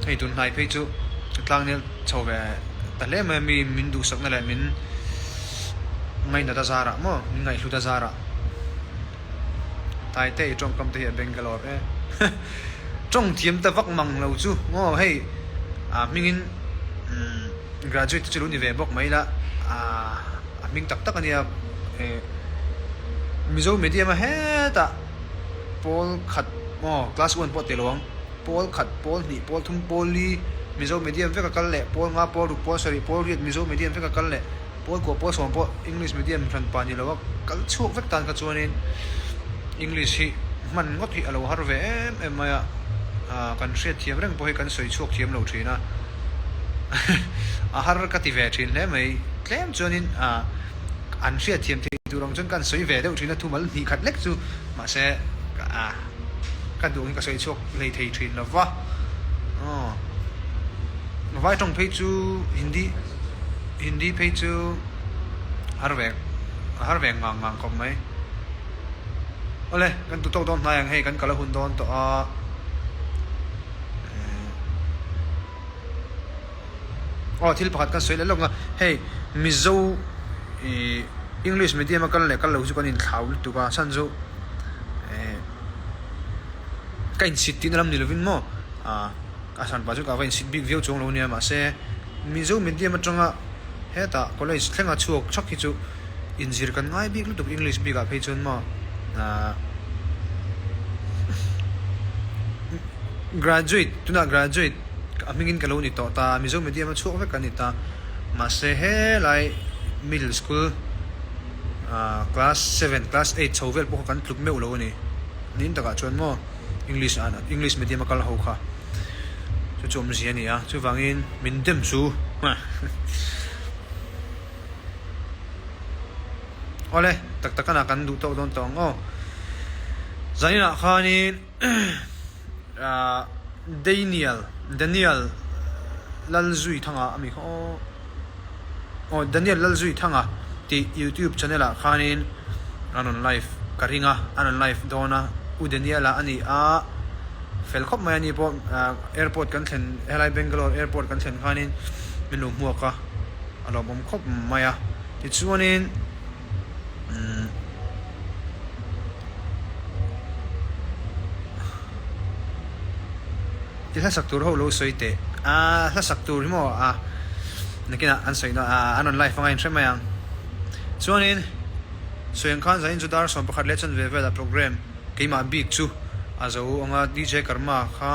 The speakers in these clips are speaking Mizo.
Hei tun hnai phei chu ka tlangnel chho ve ta hle mai a, mi min duhsakna leh min ngainat a zarah maw min ngaihhlut a zarah Taite i tawngkam te hi a Bangalore e. Tawng thiam ta vak mang lo chu maw hei a hmingin graduate te chu lo ni ve bawk mai la a hming tak tak a nia Mizo medium a hetah pawl khat maw class one pawh a tilo ang. Pawl khat, pawl hnih, pawl thum, pawl li, Mizo medium vek a kal leh, pawl nga, pawl ruk, pawl sarih, pawl riat, Mizo medium vek a kal leh, pawl kua, pawl sawm pawh English medium hran pa ni lo a kal chhuak vek tan kha chuanin English hi hman ngawt hi a lo har ve em em mai a, kan hriat thiam reng pawh hi kan sawi chhuak thiam lo thin a, a har ka ti ve thin hle mai. Tlem chuanin an hriat thiam thei tur ang chuan kan sawi ve deuh thin a, thumal hnih khat lek chu mahse a. Ka duh hi ka sawi chhuak hlei thei thin lo va. Aw. Vai tawng phei chu Hindi Hindi phei chu har ve har ve ngang ngang khawp mai. Awle kan tu tawk dawn hnai ang hei kan kal a hun dawn tawh a. Aw thil pakhat kan sawi leh lawk a, hei Mizo ih English medium a kal leh kal lo hi chu kan inthlau lutuk a, chhan chu eh ka insit tihna lam ni lovin maw ah a hran pah chu ka va insit bik viau chuang lo ania mahse Mizo medium atanga hetah college thlenga chhuak thak hi chu inzir kan ngai bik lutuk English bikah phei chuan maw ah graduate tunah graduate. A hmingin ka lo ni tawh ta, Mizo medium a chhuak vek ka ni ta. Mahse helai middle school ah class seven, class eight chho vel pawh kha kan tluk meuh lo a ni. Nin takah chuan maw English ah English medium a kal ho kha chu chu awmzia a ni a, chuvangin min dem chu Awle, tak tak a kan duh tawk dawn tawh ang aw. Zaninah khanin. Daniel Daniel Lalzuithanga a mi kha aw aw Daniel Lalzuithanga tih youtube channel ah khanin a rawn live ka ring a a rawn live dawn a U Daniel-a a ni a fel khawp mai a ni pawh airport kan thlen helai Bangalore airport kan thlen khanin min lo hmuak a a lawmawm khawp mai a tichuanin. Ti hlasak tur ho lo sawi teh a hlasak tur hi maw a nakinah an sawi na an rawn live anga in hre mai ang chuanin sawi ang khan zanin chu dar 11 leh chanve velah program keimah bik chu a zo anga DJ Karma kha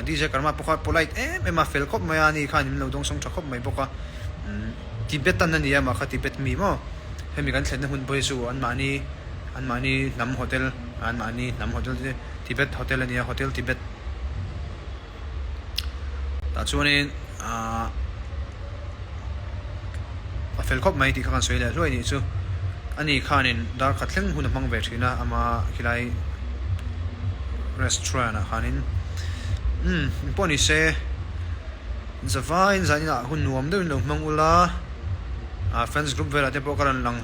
DJ Karma pawh kha polite em em a fel khawp mai a ani khan min lo dawngsawng tha khawp mai bawk a. Tibetan a ni a, mah kha Tibet mi maw? Hemi kan thlenna hmun pawh hi chu anmahni anmahni hnam hotel anmahni hnam hotel te Tibet hotel a ni a, Hotel Tibet. Tah chuanin aah a fel khawp mai tih kha kan sawi leh hluai nih chu. Ani khanin dar khat thleng hun a hmang ve thin a, ama khilai restaurant ah khanin umm engpawh ni se. Zavaiin zaninah hun nuam deuhin lo hmang ula, ah fans group velah te pawh ka rawn lang.